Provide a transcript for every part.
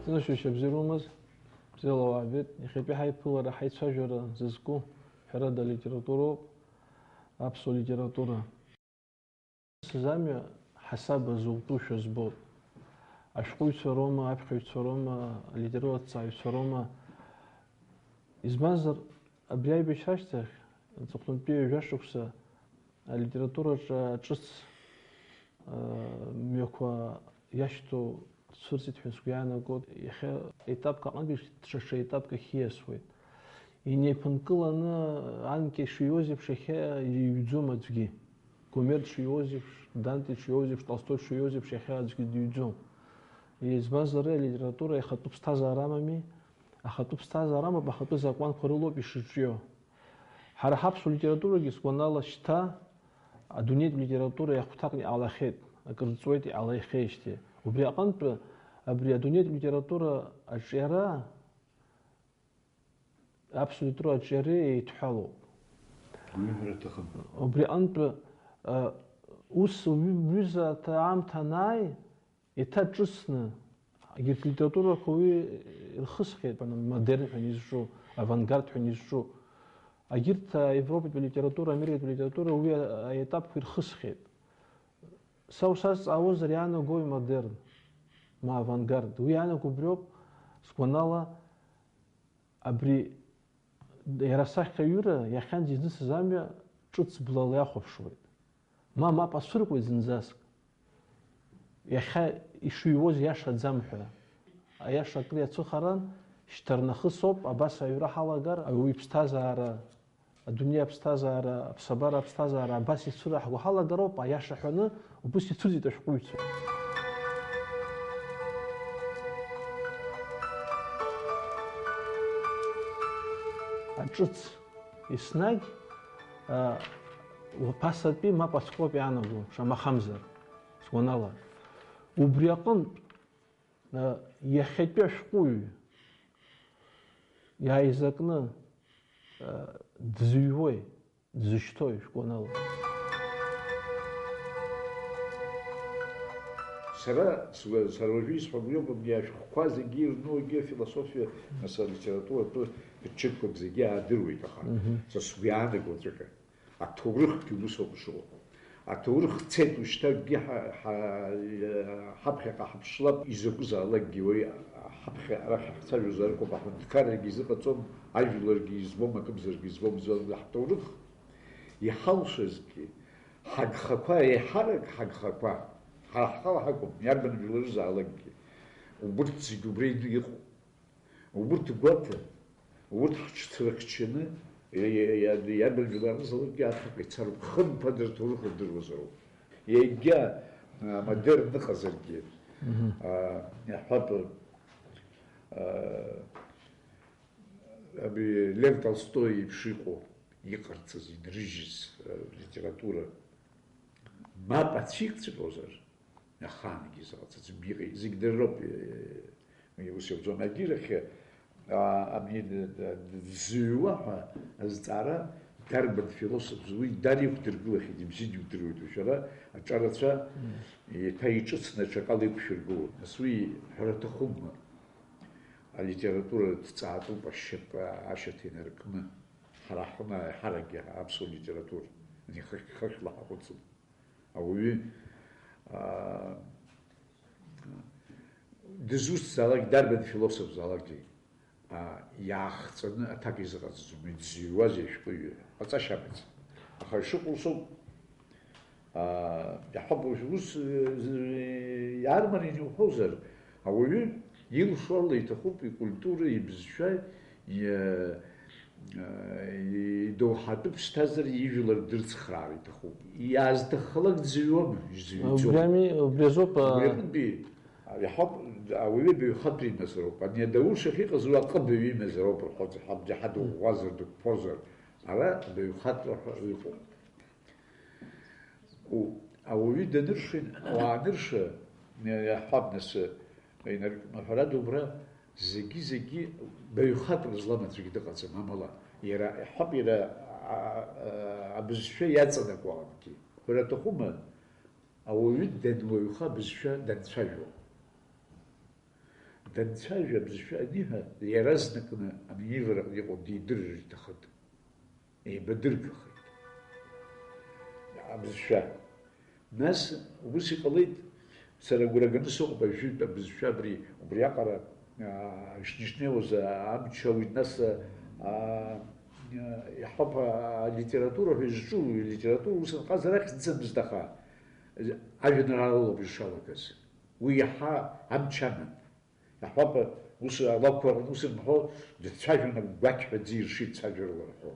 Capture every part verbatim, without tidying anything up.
Ҭынчушьа бзиа румаз, бзиала уаабеит. Иахьатәи ҳаиԥылара, ҳаицәажәара зызку, ҳәарада, алитературоуп, аԥсуа литература. Сызамҩа ҳасаба зутәушәа збоит. Ашәҟәыҩҩцәа роума, аԥхьаҩцәа роума, алитератураҭҵааҩцәа роума? Избанзар, абри аибашьра ашьҭахь, аҵыхәтәантәи ҩажәа шықәса алитератураҿы ҿыц, а, мҩақәа иашьҭоу цәырҵит ҳәа сгәы иаанагоит. Иахьа етапк аҟынтәи даҽа етапк ахь ииасуеит. Инеиԥынкыланы анкьа ишиҩуаз еиԥш иахьа иҩӡом аӡәгьы. Гомер дшиҩуаз еиԥш, Данте дшиҩуаз еиԥш, Толстои дшиҩуаз еиԥш иахьа аӡәгьы диҩӡом. Избанзар, алитература иахатәы ԥсҭазаара амами, ахатәы ԥсҭазаара амоуп, ахатәы закәанқәа рылоуп ишыҿио. Ҳара ҳаԥсуа литературагьы, сгәанала, шьҭа адунеитә литература иахәҭакны иҟалахьеит, акыр ҵуеит иҟалахьеижьҭеи. Убри аҟынтәы, абри адунеитә литература аҿиара, аԥсуа литература аҿиареи еидҳәалоуп. Уи ҳәара аҭахым. Убри аҟынтәы, а, ус уҩ-, ҩыза аҭа-, аамҭа анааи, еиҭа ҿыцны, егьырҭ литературақәа уи ирхысхьеит, модерн ҳәа изҿу, авангард ҳәа изҿу. Егьырҭ, а, Европатәи литература, Америкатәи литература уи, а, аетапқәа ирхысхьеит. Са усазҵаауазар, иаанагои модерн, ма авангард? Уи иаанаго убриоуп, сгәанала, абри иара асахьаҩыра иахьанӡа изнысыз амҩа ҿыц блала иахәаԥшуеит. Ма мап ацәыркуеит зынӡаск. Иахьа ишыҩуаз иашаӡам ҳәа. Аиаша акыр иацәыхаран, шьҭарнахыс ауп абас аҩра ҳалагар, ауаҩы иԥсҭазаара, адунеи аԥсҭазаара, аԥсабара аԥсҭазаара абас ицәыраҳго ҳалагароуп, аиаша ҳәаны, убыс ицәырҵит ашәҟәыҩҩцәа. Аҿыц. Еснагь, а, ԥасатәи мап ацәкуп иаанаго, шамахамзар, сгәанала. Убри аҟынтә, а, иахьатәи ашәҟәыҩҩы иааизакны, а, дзыҩуеи, дзышьҭои шәгәанала? Сара, сгәы-, сара уажәы исҳәо абриоуп, абри ашәҟәқәа зегьы ирну, егьи афилософиа, нас алитературатә ԥыҭчыҭқәак зегьы аадыруеит, аха Мгм. са сгәы иаанаго аҵәҟьа, аҭоурыхгьы ус ауп ишыҟоу. Аҭоурых цеит, ушьҭа акгьы ҳа-, ҳа-, ҳаԥхьаҟа ҳаԥшлап, изакәызаалакгьы уаҩ ҳаԥхьа арахь ҳахцәажәозар акәым, аҳәынҭқаррагьы изыҟаҵом, ажәларгьы избом, акымзаргьы избом, избан ҳҭоурых иҳалшазгьы, ҳагхақәа, еиҳарак ҳагхақәа, ҳара ҳхала ҳакәым, иарбан жәларызаалакгьы, убырҭ зегьы убра иҟоуп. Убырҭ гәаҭа, урҭ ҳҽцәырхьчаны, иа-, иа-, иа-, иарбан жәларызаалакгьы аҭак ицароуп, хымԥада рҭоурых рдыруазароуп. Егьа, а, модерн ыҟазаргьы, Мгм. а, иаҳҳәап, а, абри Лев Толстои еиԥш иҟоу, иҟарҵаз, инрыжьыз, а, литература мап ацәикцәҟьозар, ахаангьы изыҟаҵаӡом, иҟеи-, зегь дырроуп, э, ус иауӡом. Агьирахь, а, абни д-, д-, дзыҩуа ҳәа азҵаара дарбан философ, уи дара иқәдыргылахьеит, ибзианы иудыруеит, уажәшьҭа аҿарацәа Мм. еиҭа иҿыцны аҽакала иқәшәыргылоит. Нас уи ҳәара аҭахума? Алитература дҵаатәуп ашьап-, ашьаҭа инаркны. Ҳара ҳҟны аиҳаракгьы аԥсуа литература, ани хыхь-, хыхьла ҳаҟәыҵып. Ауаҩы, аа, дызусҭзаалак, дарбан философзаалакгьы, аа, иаахҵәаны аҭак изыҟаҵаӡом, дзыҩуаз ашәҟәыҩҩы, ҟаҵашьа амаӡам. Аха ишыҟоу усоуп, аа, иаҳҳәап, ус, э, иаармарианы иуҳәозар, ауаҩы илшо ала иҭахуп икультура, ибызшәа, иа-, идоуҳатәу ԥсҭазаара, ижәлар дырцхраар иҭахуп. Иаазҭаххалак дзыҩуама, изыҩӡом. Убри ами, убри азоуп, а, Убри аҟынтәи, иаҳҳәап, ауаҩы абаҩхатәра имазароуп. Ани адаур шахьыҟаз уи аҟыбаҩ имазароуп рҳәоит, ҳаб џьаҳа дыӷәӷәазар, дықәԥозар. Ара абаҩхатәра ҳәа ыҟоуп. У-, ауаҩы даныршо, уаанырша, иаҳҳәап, нас, инаркны, ҳәарада, убра зегьы-зегьы баҩхатәра злам аӡәгьы дыҟаӡам, амала, иара, иаҳҳәап, иара, а, а, абызшәа иаҵанакуа аҟынгьы. Ҳәара аҭахума, ауаҩы дануаҩха абызшәа данцәажәо? Данцәажәа абызшәа аниҳәа, иаразнакны аминивр аҟны иҟоу дидырыр иҭахын. Еибадыргахеит абызшәа. Нас ус иҟалеит, сара агәра ганы сыҟоуп ажәытә абызшәа абри, убриаҟара, аа, ишнеиуаз амч ауит, нас, аа, иаҳҳәап, алитература ҳәа изҿу, литература ус анҟаз арахь дцымызт, аха ажәеинраалала убри шалагаз. Уи иаҳа амч аман. Иаҳҳәап, ус алакәқәа рҟны ус рымҳәо, дцәажәон, агәақьҳәа аӡы иршеит цәажәарала рҳәо.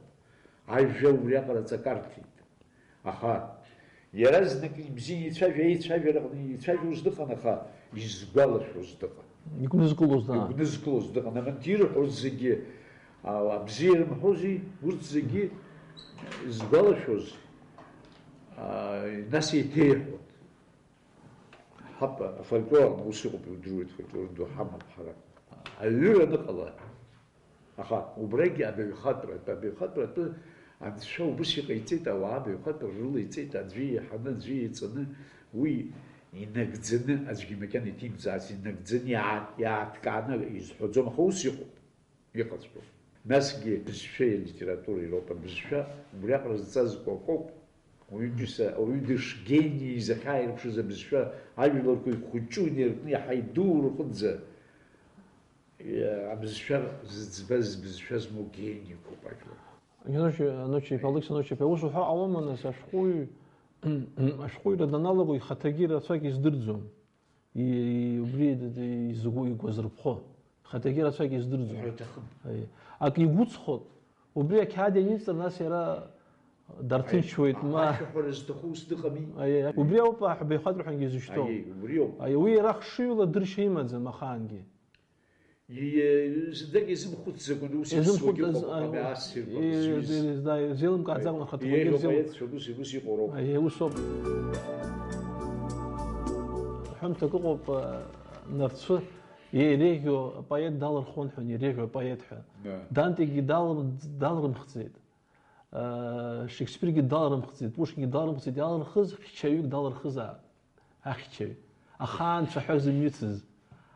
Ажәа убриаҟара аҵакы арҭеит. Аха иаразнак ибзианы ицәажәо, еицәажәараҟны ицәажәоз дыҟан, аха изгәалашәоз дыҟан. Игәнызкылоз, да. Игәнызкылоз дыҟан. Амант ирҳәоз зегьы, а, абзиа рымҳәози, урҭ зегьы згәалашәоз, а, нас еиҭеиҳәон. Ҳап, афольклор аҟны ус иҟоуп, иудыруеит, фольклор ду ҳамоуп ҳара. Аҩыра аныҟала, аха убрагьы абаҩхатәра атәы, абаҩхатәра атәы анцәа убыс иҟаиҵеит, ауаа абаҩхатәра рылеиҵеит, аӡәы иеиҳаны, аӡәы иеиҵаны, уи инагӡаны, аӡәгьы макьана иҭимҵаац, инагӡаны иаа-, иааҭкааны изҳәаӡом, аха ус иҟоуп. Иҟаҵәҟьоуп. Насгьы абызшәеи алитературеи роуп. Абызшәа убриаҟара зҵазкуа акоуп. Уаҩытәыҩса, ауаҩы дышгенииз ахьааирԥшыз абызшәа, ажәларқәа ихәыҷу инаркны иаҳа идуур аҟынӡа, иа-, абызшәа зыӡбаз, бызшәа змоу гениақәоуп ажәлар. Анучи, Анучи, Алықьса Анучи, ус уҳәар ҟалома, нас, ашәҟәыҩ, ашәҟәыҩра даналаго ихаҭагьы рацәак издырӡом. И-, и-, убри д-, д-, изгәы-, игәазырԥхо, ихаҭагьы рацәак издырӡом. Уҳәо иҭахым. Аиеи. Ак игәыҵхот, убри ақьаад ианиҵар, нас иара дарҭынчуеит, Аиеи. ма. Ашәаҳәара зҭаху ус дыҟами? Аиеи, убри ауп аҳәбеихатәра ҳәагьы изышьҭоу. Аиеи, убри ауп. Аиеи, уи иара хшыҩла дыршьа имаӡам ахаангьы. И-, зынӡак изымхәыцӡакәа, ус Изымхәыц-, иԥсуагьы ыҟоуп, а, аха ассирқәа и-, рызҩыз. и-, да, изеилымкааӡакәа Аиеи. ахаҭақәагьы Иеиӷьу рзеилым-, апоетцәа ус, ус иҟоу роуп. Аиеи, ус ауп. Ҳәамҭак ыҟоуп, а, нарцәы Иреиӷьу апоет далырхуан ҳәа, иреиӷьу апоет ҳәа. Да. Дантегьы дал-, далрымхӡеит. Э, Шекспиргьы далрымхӡеит, Пушкингьы далрымхӡеит, иалырхыз хьчаҩык далырхызаап. Ахьчаҩ. Ахаан цәаҳәа зымҩыцыз.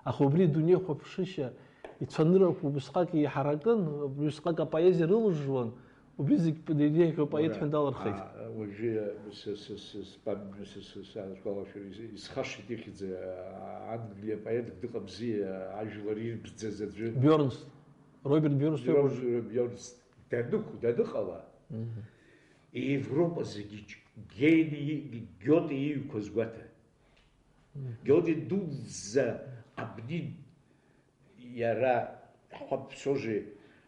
Аха убри идунеихәаԥшышьа, ицәаныррақәа убысҟак еиҳаракын, убри усҟак апоезиа рылжжуан, убри зегь иреиӷьу апоет ҳәа далырхит. Уара, а, уажәы, с-, с-, с-, спам-, с-, с-, сазгәалашәар, ис-, исхашҭит ихьӡ, а, Англиа поетк дыҟамзи, а, ажәлар ирбӡаз аӡәы. Бьорнс. Роберт Бьорнс. Роберт Бьорнс данықә-, даныҟала, Мгм. Европа зегьы џь-, Гейне и-, Гиоте иҩқәа згәаҭа. Мгм. Гиоте дуӡӡа абни Иара, ҳәа бцожеи,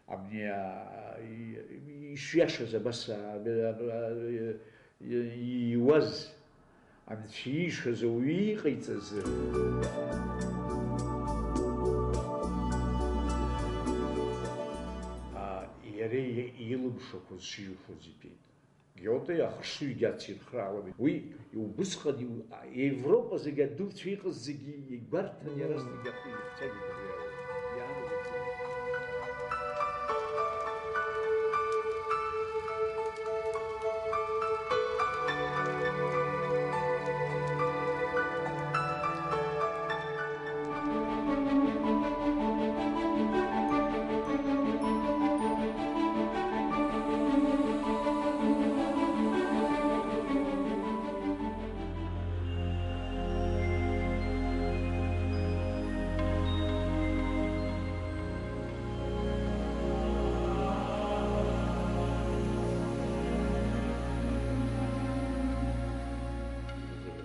абни, а, и-, ишиашаз абас, а, а, а, и-, иуаз, анцәа иишаз ауаҩы иҟаиҵаз, а, иара и-, илымшақәоз шиҩхоз ибеит. Геоте ахшыҩгьы ацирхраауан. Уи убысҟан иу-, Европа зегьы адуцәа иҟаз зегьы игәарҭан иаразнак иахь ирцәажәон абри ауаҩы. Иаанагон.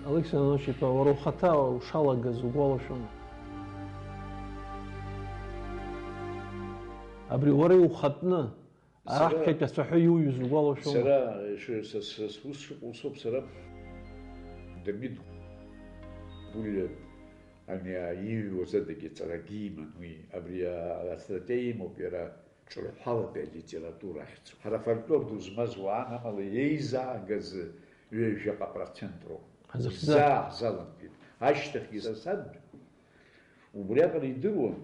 Алықьса Ананч-иԥа, уара ухаҭа ушалагаз угәалашәома? Абри уара иухатәны, Сара, аҳәсақьацәа ҳәа иуҩыз угәалашәома? Сара, ш-, са, са, сус шыҟоу усоуп, сара Дырмит Гәлиа ами, а, иҩуаз адагьы ҵарагьы иман уи. Абри, а, астатиа имоуп иара ҿырҳәалатәи алитература ахьӡ. Ҳара фольклор ду змаз уаан, амала еизаагаз ҩажәаҟа процент роуп. Ҳазыхьӡа. Заа ҳзаламгеит. Ашьҭахьгьы са саб убриаҟара идыруан.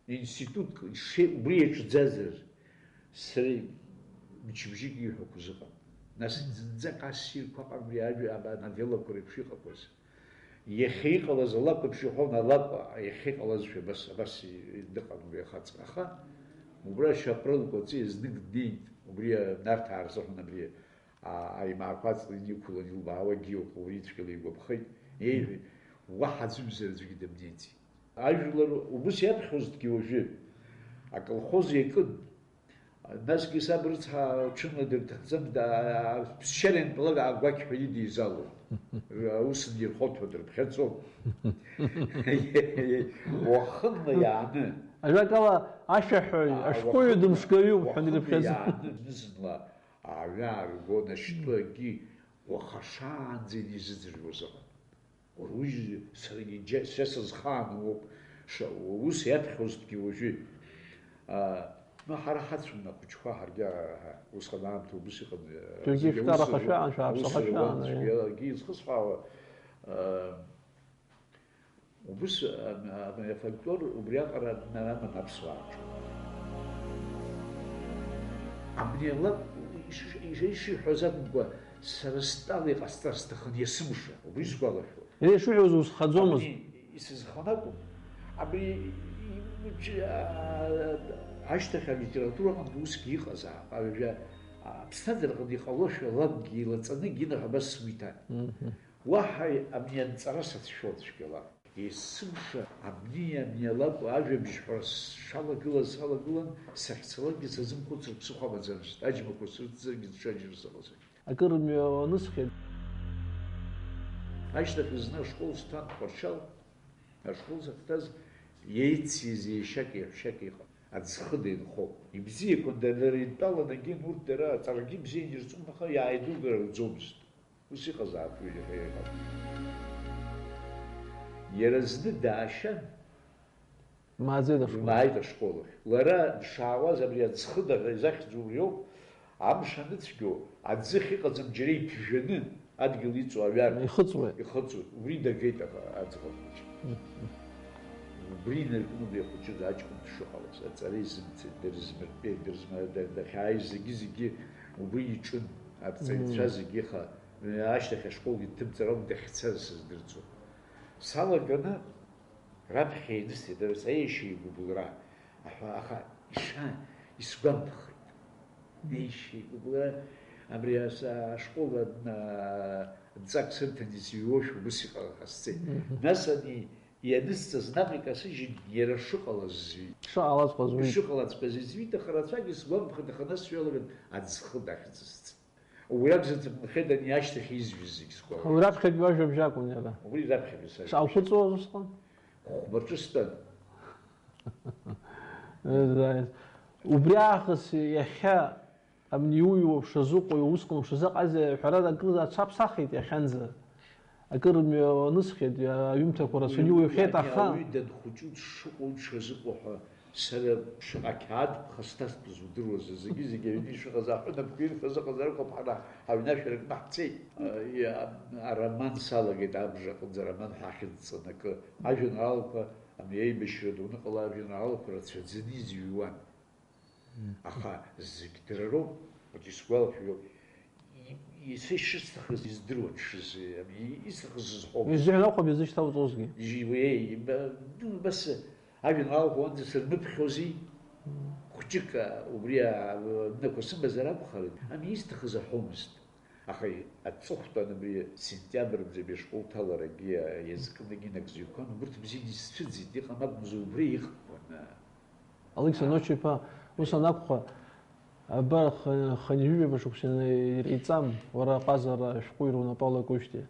Институтк ше-, убри иаҿӡазар, сара мчыбжьык ииҳәақәоз ыҟан. Нас зынӡак ассирқәа аҟан уи ажәа, аба-, ановеллақәа реиԥш иҟақәаз. Иахьа иҟалаз алакә еиԥш иҳәон, алакә иахьа иҟалазшәа абас, абас дыҟан убри ахаҵа. Аха убра ашьапрылқәа ҵиа знык днеит, убри Нарҭаа рзыҳәан абри, а, аимаақәа аҵла иқәланы илбаауагьы иоуп, убри цәгьала игәаԥхеит. Иеиҳәеит, уаҳа аӡәымзар аӡәгьы дымнеиӡеит. Ажәлар убыс иаԥхьозҭгьы уажәы, аколхоз иакын. Насгьы саб рыцҳа, ҽынла дырҭахӡам, да-, ԥсшьара ианпалак агәақьҳәа идеизалон. Аус нирхоҭуа дырԥхьаӡон. Уахынла иааны. Ажәакала, ашәаҳәаҩ, ашәҟәыҩҩы дымшгаҩуп ҳәа уахынла ирыԥхьаӡон. Иааны зны-зынла аҩы ааргон, ашьтәы акгьы уаха шаанӡа инеизыӡырҩуаз ыҟан. Уи саргьы џьа-, сара сызхаануп, ша-, ус иаԥхьозҭгьы уажәы. А, ну, ҳара ҳацәан ахәыҷқәа, ҳаргьы, а, усҟан аамҭа убыс иҟан, а, Џьаргьы зегьы шәтәарахашәа аан, шәааԥсахашәа аан, аус руан, аиеи. Зегьы акгьы изхысҳәаауа, а, убыс, а, а, афольклор убриаҟара днараман аԥсуааҿы. Абни алакә иш-, иш-, ишиҳәоз акәымкәа, сара стәала иҟасҵар сҭахын есымша, убри сгәалашәоит. Иара ишиҳәоз узхаӡомызт? Абни исызхоит акәым. Абри, и-, и-, а, ашьҭахь алитература аҟынтә усгьы иҟазаап. Абри, а, аԥсҭазаараҟны иҟалошәа лакәгьы илаҵаны Гина абас сгәы иҭан. Мгм. Уаҳа абни анҵара сацәшәон цәгьала. Есымша абни, абни алакә ажәабжь ҳәара сшалагылаз салагылан, сахьцалакгьы сазымхәыцыр ԥсыхәа амаӡамызт, аџьмақәа срыцзаргьы даҽаџьара сыҟазаргьы. Акыр мҩа анысхьеит. Ашьҭахь зны ашкол сҭан Тҟәарчал, ашкол сахьҭаз еицыз еишьак, еҳәшьак иҟан, аӡхыда инхо. Ибзиақәан дара, дара идтәалан, егьин урҭ дара аҵарагьы бзианы ирҵон, аха иааидугар ауӡомызт. Ус иҟазаап уи ҳәа иҟан. Иара зны даашьан, Имааӡеит ашкол. Имааит ашкол ахь. Лара дшаауаз абри аӡхыда ҳәа изахьӡу убриоуп, амш аныцәгьоу, аӡы ахьыҟаӡам џьара иԥжәаны адгьыл иҵоу аҩар. Ихыҵуеит. Ихыҵуеит. Убри дагеит аха аӡӷаб хәыҷы. Мм. Убри инаркны убри ахәыҷы аҷкәын дшыҟалаз, аҵара изымцеит, дырзмыртәеит, дырзма-, да-, дахьааиз зегьы-зегьы убри иҿын, арҵаҩцәа Мм. зегьы, аха, э, ашьҭахь ашколгьы дҭымҵыр ауп дахьцаз сыздырӡом. Салаганы раԥхьа инысҭеит, дара саишьа игәыбылра, аха, аха иша-, исгәамԥхеит. Иша игәыбылра, абри ас-, ашкол адҵак сырҭан изыҩуашәа убыс иҟалахьаз сцеит. Мгм. Нас ани ианысҵаз наҟ икасыжьын, иара шыҟалаз зҩит. Шыҟалаҵәҟьаз зҩит. Шыҟалаҵәҟьаз изҩит, аха рацәак исгәамԥхеит, аха нас сҩалаган аӡхыда ахьӡысҵеит. Убри акәзар, ҵыԥнхеит ани ашьҭахь изҩыз зегь сгәалашәоит. Уи раԥхьатәи ажәабжь акәын иара. Убри раԥхьатәи сажәабжь. Шаахәыҵуаз усҟан? Хәмарҿы стәан. Убри аахыс иахьа абни иуҩуа ушазыҟоу, усҟан ушазыҟазеи аҳәара акыр ацәаԥсахит иахьанӡа. Акыр мҩа анысхьеит, аҩымҭақәа рацәаны иуҩхьеит, ани аха ауаҩы данхәыҷу дшыҟоу дшазыҟоу ҳәа сара шаҟа қьаад ԥха сҭазтәыз удыруазар, зегьы-зегьы аҩны ишыҟаз аҳәынаԥқәа ирфаз ыҟазар акәхап, ҳара ҳаҩнашәара кны ҳцеит. Ароман салагеит абжа аҟынӡа, ароман ҳахьынҵаны акы. Ажәеинраалақәа, ами, аибашьра дуныҟала ажәеинраалақәа рацәаӡаны изыҩуан. Аха зегь дара роуп, вот исгәалашәо, и-, и-, са ишысҭахыз издыруан, шыз-, ами, исҭахыз зҳәом. Изыҳәан акәхап изышьҭауҵозгьы. Ижи-, уеи, ба-, ну, бас, ажәеинраалақәа уанӡа сырмыԥхьози, хәҷык, а, убри, а, аҩнақәа сымазар акәхарын, ами, исҭахыз аҳәомызт. Аха и-, аҵыхәтәан абри сентиабр мза абри ашкол ҭаларагьы, а, иазкны инагӡаҩқәан, убырҭ бзианы исцәыӡит, иҟам акәымзар убри иҟақәан, а. Алықьса Ночи-иԥа, ус анакәха, абар, х-, хынҩажәи жәаба шықәса иреиҵам, уара аҟазара ашәҟәыҩҩра унапы алакуижьҭеи.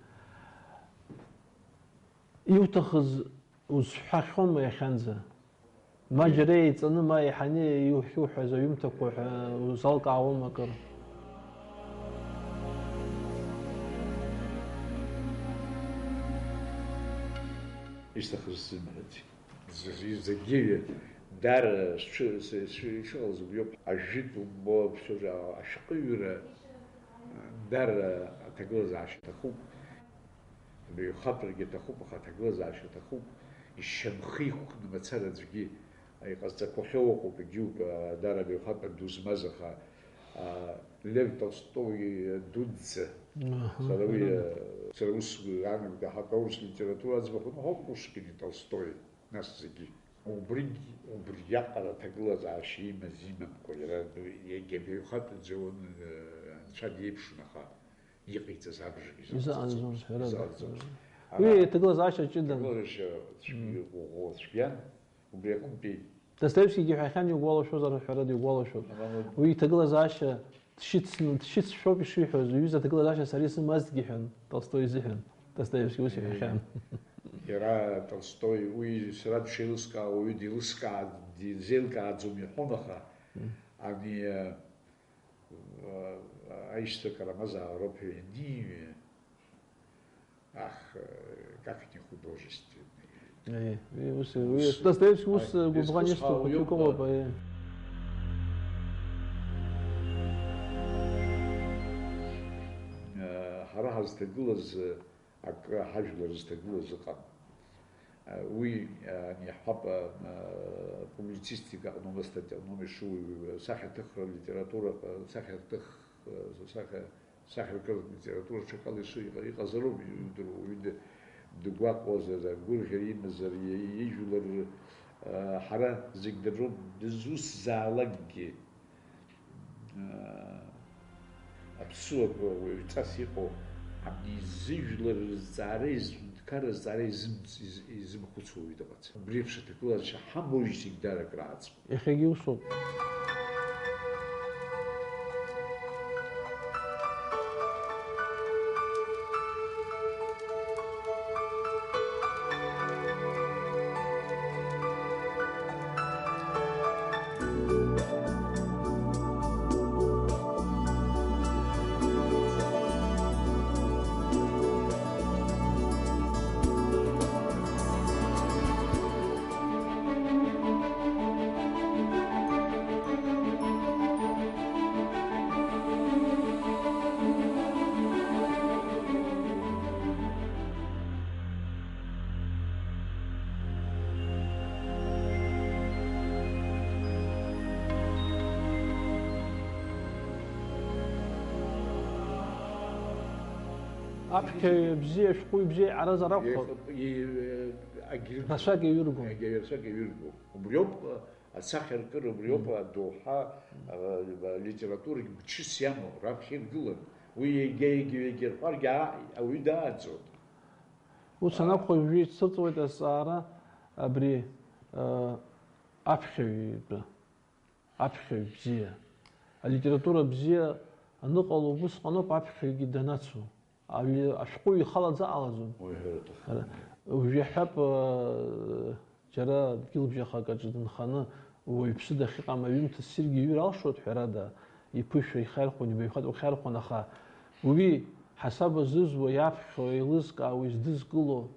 Иуҭахыз узҳәахьоума иахьанӡа? Ма џьара еиҵаны, ма еиҳаны иухьуҳәаз аҩымҭақәа ҳәа узалкаауама акыр? Исҭахыз сзымҳәац. З-, з-, зегьы даара сҽы-, сы-, сы-, ишыҟалаз убриоуп. Ажәытә умбо, ԥшьа-, ашәҟәыҩҩра даара аҭагылазаашьа аҭахуп. Абаҩхатәрагьы аҭахуп, аха аҭагылазаашьа аҭахуп. Ишьамхы иқәкны мацара аӡәгьы иҟазҵақәахьоу ыҟоуп, егьиуп, а, даара абаҩхатәра ду змаз, аха, а, Лев Толстои дуӡӡа Аҳа, Сара уи, ҳәарада. Э, сара ус анагӡа ҳаҭ аурыс литература аӡбахә анҳәо Пушкини Толстои, нас зегьы. Убригь, убриаҟара аҭагылазаашьа имаз имамкәа, иара ду-, иагьа дыҩхатәӡомызт, э, анцәа диеиԥшын, аха иҟаиҵаз абжагь изыҟаҵаӡомызт, Изыҟаҵаӡомызт, ҳәарада. изыҟаҵаӡомызт. Уи Ара аҭагылазаашьа ҷыдан. аҭагылазаашьа цәгьа Мм. ӷәӷәа цәгьан, убри аҟынтәи Достоевскигьы иҳәахьан, иугәалашәозар, ҳәарада, иугәалашәоит. Амала Уи иҭагылазаашьа дшьыцны, дшьыцшәоуп ишиҳәоз, иҩыза аҭагылазаашьа сара исымазҭгьы ҳәан, Толстои изыҳәан, Достоевски ус Э, иҳәахьан. Иара Толстои, уи сара дшеилыскаауа, уаҩы дилыскаа-, дизеилкааӡом иҳәон, аха Мм. ани, э, э, аишьцәа Карамазаа роуп ҳәа ианиҩы, Ах, э, как не художественный. Э, э, ус, э, Ус, Достоевски ус, а, э, гәыбӷан изхәыцхьоу исҭо ауаҩуп, хәыҷуп, ма. э. Э, ҳара ҳазҭагылаз, э, акы ҳажәлар зҭагылаз ыҟан. Э, уи, э, ани иаҳҳәап, э, э, публицистика аҟноума, астатиа аҟноума ишыуаҩу, э, сахьаҭыхра, литература, э, сахьаҭых-, э, сахьа-, Сахьаркыратә литература ҽакала ишы-, иҟа-, иҟазароуп, иудыруа, уаҩы ды-, дыгәаҟуазар, агәырӷьара имазар, и-, ижәлар, а, ҳара зегь дырроуп, дызусзаалакгьы, а, аԥсуак уаҩҵас иҟоу, абни зыжәлар рызҵаара, изҳәынҭқарра азҵаара изым-, из-, изымхәыцуа уаҩы дыҟаӡам. Убри еиԥш аҭагылазаашьа ҳамоуижьҭеигь даара акрааҵуеит. Иахьагьы усоуп. Аԥхьаҩ бзиа, ашәҟәыҩҩы бзиа иҟаразар акәхап. Иеиҳа-, и-, агьыргоуп. Рацәак еиҩыргом. Агьа-, рацәак еиҩыргом. Убриоуп, асахьаркыра убриоуп, Мм. адоуҳа, а, алитературагь мчыс иамоу, раԥхьа иргылан. Уи егьа, егьа, егьа рҳәаргьы, аа, ауаҩы дааӡон. Ус анакәха, уажәы ицырҵуеит азҵаара абри, а, аԥхьаҩ итәы. Аԥхьаҩ бзиа. Алитература бзиа аныҟало убысҟаноуп аԥхьаҩгьы данацу. Али-, ашәҟәыҩҩы ихала дзаҟалаӡом. Уажәы иаҳҳәап, э, џьара дгьылбжьахак аҿы дынханы, уаҩԥсы дахьыҟам аҩымҭа ссиргьы иҩыр алшоит, ҳәарада, иԥышәа ихьархәон, ибаҩхатәра ихьархәон, аха уи ҳасаб азызуа, иаԥхьо, еилызкаауа, издызкыло,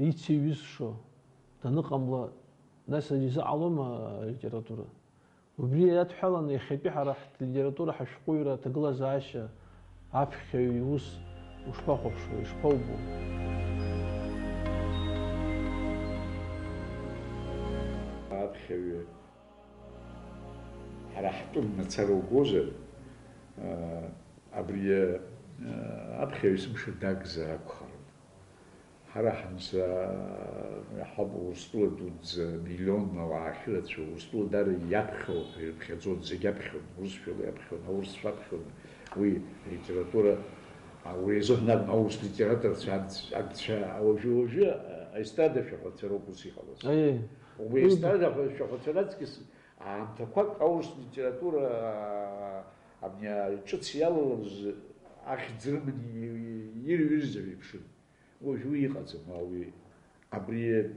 ицеиҩызшо даныҟамла, нас изыҟалома алитература? Убри иадҳәаланы, иахьатәи ҳара ҳлитература, ҳашәҟәыҩҩра аҭагылазаашьа аԥхьаҩ иус ушԥахәаԥшуеи, ишԥаубо? Аԥхьаҩы ҳара ҳтәы мацара угозар, а, абри, а, аԥхьаҩ есымша дагзар акәхарын. Ҳара ҳанца иаҳҳәап, Урыстәыла дуӡӡа, миллионла уаа ахьырацәоу, Урыстәыла даара иаԥхьо ҳәа ирыԥхьаӡон, зегь аԥхьон, урысшәала иаԥхьон, аурысшәа аԥхьон, уи алитература, а, уи азыҳәан акәын аурыс литераторцәа, ад-, адцәа, уажәы, уажәы, а, аестрада шәахәацәа роуп ус иҟалаз. Аиеи. Уи Уи аестрада шәахәацәа раҵкыс аамҭақәак аурыс литература, а, абни аҿыц иалалаз ахьӡ рыман и-, и-, ирҩызцәа еиԥшын. Уажә уи иҟаӡам, уи. Абри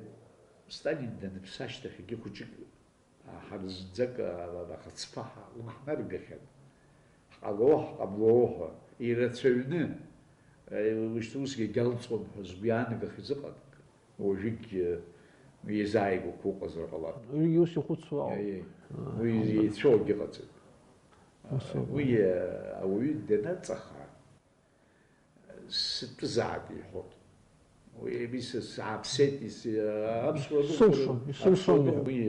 Сталин даныԥсы ашьҭахь егьи хәыҷык, а, ҳара зынӡак, а, ахаҵԥаҳа лымҳнаргахьан. Ҳҟало, ҳҟамло ҳәа, ирацәаҩны, а, ушьҭа усгьы агьалҵуам ҳәа згәы иаанагахьаз ыҟан. Уажәыгь, а, иазааигәақәо ыҟазар ҟалап. Уигьы ус ихәыцуа ауп. Аиеи. Аа, Уи ҳамҭакы. Еицәоу акгьы ыҟаӡам. Ус ауп. Уи, а, ауаҩы данаҵаха, Сытәызаап, иҳәоит. Уи ис-, сааԥсеит, ис-, аԥсуа Сылшон, дыҟоуп, исылшон аԥсуа иҳәоит. Дыҟоуп, уи,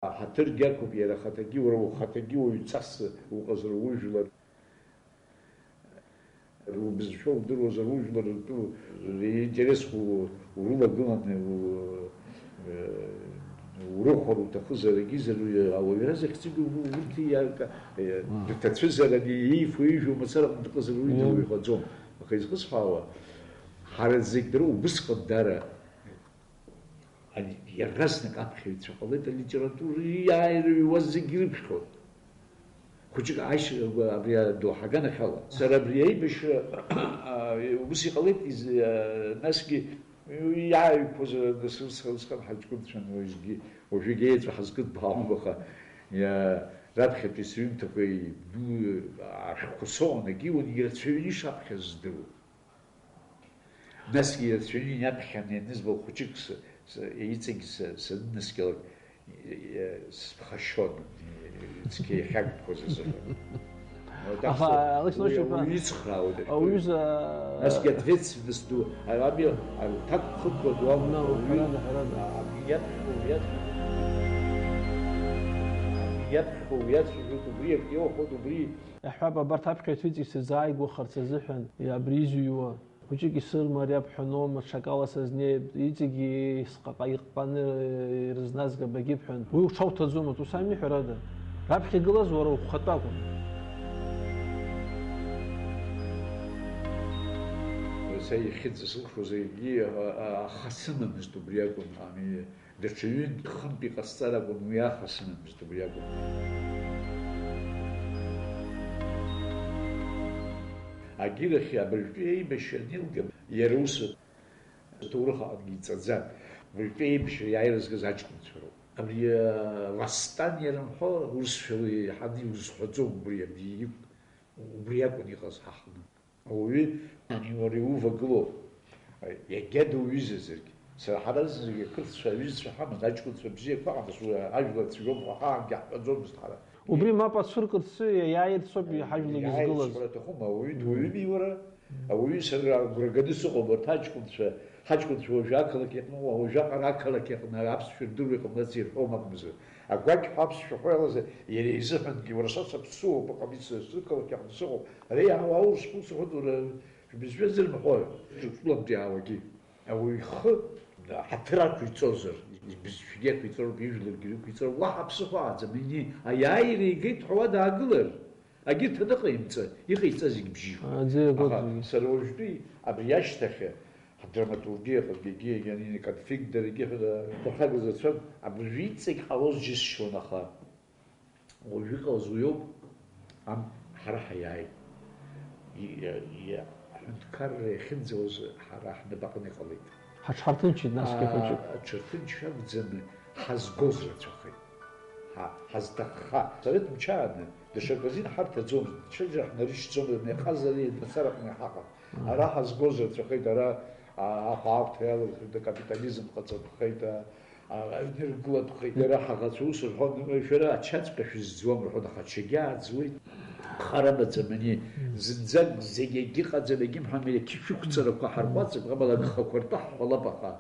аҳаҭыргьы ақәуп, иара ахаҭагьы, уара ухаҭагьы уаҩҵас уҟазар ужәлар. Убызшәа удыруазар, ужәлар ртәы, ринтересқәа у-, урылагыланы, у-, э, урыхәар уҭахызар, егьизар, уи ауаҩра зыхьӡугьы у-, урҭ иарка-, э, Мм. рҭацәызар, ани иифо-ижәуа мацара аҟны дыҟазар, уи Мм. дауаҩхаӡом. Аха изхысҳәаауа, ҳара зегь дара убысҟан дара Ани, иаразнак аԥхьаҩцәа ҟалеит алитература иааира иуаз зегь ирыԥхьон. Хәыҷык аишьа-, абри адоуҳа аганахьала, сара абри аибашьра, а, ус иҟалеит, из-, а, насгьы иааиқәаз, а, нас ус, усҟан ҳаҷкәынцәан, уажәгьы, уажәыгь еиҵәа ҳазкыдбаауам, аха, иа-, раԥхьатәи сҩымҭақәа ибну ашәҟәқәа соуан, егьиуан, ирацәаҩын ишаԥхьаз здыруа. Насгьы ирацәаҩны иаԥхьаны ианызба хәыҷык с-, с-, иҵегь с-, санынаскьалак, и-, и-, сԥхашьон, и-, цқьа иахьагмқәаз азыҳәан. Вот, Аха, так что Алықьса уи Лошьиԥа, ауаҩы ицхраауеит, ашәҟәыҩҩы. Аҩыза, Насгьы ответственность ду, а, ами, а, ҭакԥхықәра ду амоуп, Ну, ауаҩы, ҳәарада, ҳәарада. а, абри иаԥхьоу, иаԥхьоу, абри иаԥхьоу, иацәажәоит, убри иоуҳәоит, убри Иаҳҳәап, абарҭ аԥхьаҩцәа иҵегь сырзааигәахарц азыҳәан, абри изыҩуа хәыҷык исырмариап ҳәа ноума, ҽакала сазнеип, иҵегьы сҟаҟа иҟҟаны ирызназгап агьип ҳәан. Уи уҽауҭаӡомызт, ус ами, ҳәарада? Раԥхьа игылаз уара ухатәы акәын. Са иахьынӡасылшоз егьи, а, а, аха сымамызт, убри акәын, ами, Даҽа ҩынтә-хынтә иҟасҵар акәын, уи аха сымамызт, убри акәын. Агьырахь абыржәтәи аибашьра анилга, иара ус аҭоурых аҟынгьы иҵаӡам. Абыржәтәи аибашьра иааира згаз аҷкәынцәа роуп. Абри, а, восстание рымҳәо, урысшәала иаҳаны иузҳәаӡом, убри, абри иқә-, убри акәын иҟаз ҳаҳны. Ауаҩы ани уара иувагылоуп. Иагьа дуҩызазаргь. Сара ҳара зынӡагьы ақырҭцәа аҩызцәа ҳаман, аҷкәынцәа бзиақәа ҳаман, ас уи ажәлар цәгьоуп ҳәа ҳаангьы ҳҳәаӡомызт ҳара. Убри мап ацәыркырц иа-, иааирц ауп ҳажәларгьы Иааирц згылаз. Ҳәа аҭахума, ауаҩы дуаҩыми уара? Ауаҩы сара агәра ганы сыҟоуп, урҭ аҷкәынцәа, ҳаҷкәынцәа уажәы ақалақь иҟны, уажәаҟара ақалақь иҟны аԥсшәа рдыруа иҟамлац ирҳәом акәымзар. Агәақь ҳәа аԥсшәа ҳәа иалаз иара изыҳәангьы, уара са саԥсуоуп, ыҟами, са сықалақь аҟны сыҟоуп. Ари ауаа урысқәа ус рҳәоит, уара шәыбызшәа зырмҳәои? Ҿырпылантәи аауагьы. Ауаҩ ихы ҳаҭыр ақәиҵозар, ибызшәагьы ақәиҵароуп, ижәларгьы рықәиҵароуп, уаҳа ԥсыхәа ааӡам, ини, аиааира игеит ҳәа уа даагылар, агьырҭ аныҟаимҵа, иҟаиҵаз зегь бжьиуп. Аӡы иагоит Аха зегьы. Сара уажәтәи абри ашьҭахь, ҳдраматургиаҟынтәигьы, егьанины конфликт даргьы ҳәа дырхагаз рацәан, абыржәы иҵегь ҟалоз џьысшьон, аха уажәы иҟалаз уиоуп, ам, ҳара ҳаиааит. И-, и-, аҳәынҭқарра иахьынӡауаз ҳара ҳнапаҟны иҟалеит. Ҳаҽҳарҭынчит насгьы Аа, хәыҷык. Аҽырҭынчра акәӡам, ҳазгоз рацәахеит. Ҳа-, ҳазҭахха. Совет мчааны, даҽаказы инҳарҭаӡомызт, ҽаџьара ҳнарышьҭӡомызт, мҩахҟазара мацараҟны иҳаҟан. Мм. Ара ҳазгоз рацәахеит, ара, а, ахәаахәҭра иалагахьеит, акапитализм ҟаҵатәхеит, а, а, аҩны ргылатәхеит. Ара ҳаӷацәа ус рҳәон, шәара ачаҵәҟьа шәызӡуам рҳәон, аха ачагьы ааӡуеит. Хар амаӡам ани, Мм. зынӡак зегь егьыҟаӡам, егьымҳәам, иара қьышә ықәҵарақәа ҳарҟәаҵып, амала агхақәа ртәы ҳҳәалап, аха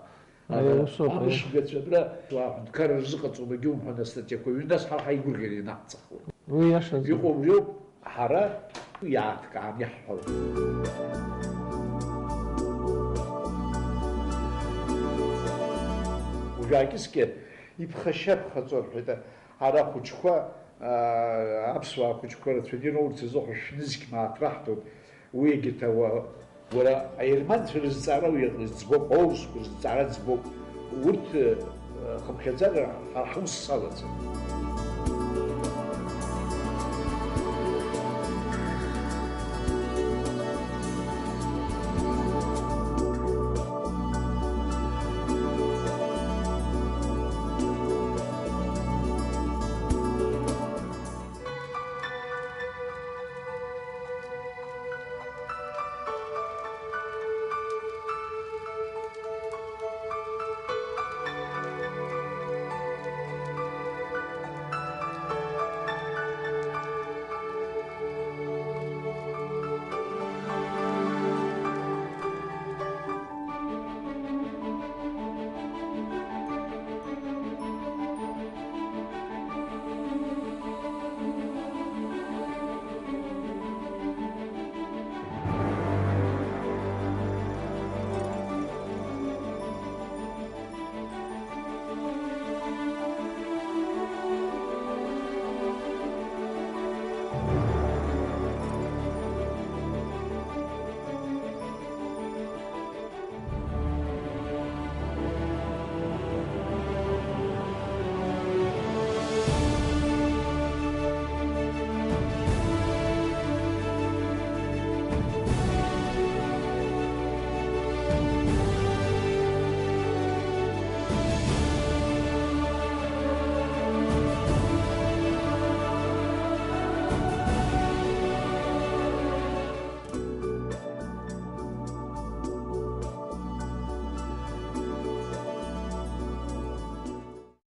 Аиеи, усоуп, аиеи. Амышәгаҩцәа абра аҳәынҭқарра рзыҟаҵом, егьумҳәан астатиақәа ҩнас ҳара ҳаигәырӷьара ианаҳҵахуеит. Уи иашаӡам. Иҟоу убриоуп, ҳара иааҭкааны иаҳҳәалоит. Уажәы аакьыскьа иԥхашьа ԥхаҵо рҳәеит, ара ахәыҷқәа, аа, аԥсуаа ахәыҷқәа рацәаны ироурц азыҳәа шәнызқь мааҭ раҳҭоит. Уи егьырҭ ауаа, уара, аерманцәа рызҵаара уи аҟны ӡбоуп, аурысқәа рызҵаара ӡбоуп. Урҭ, э, хыԥхьаӡара ҳара ҳус салаӡам.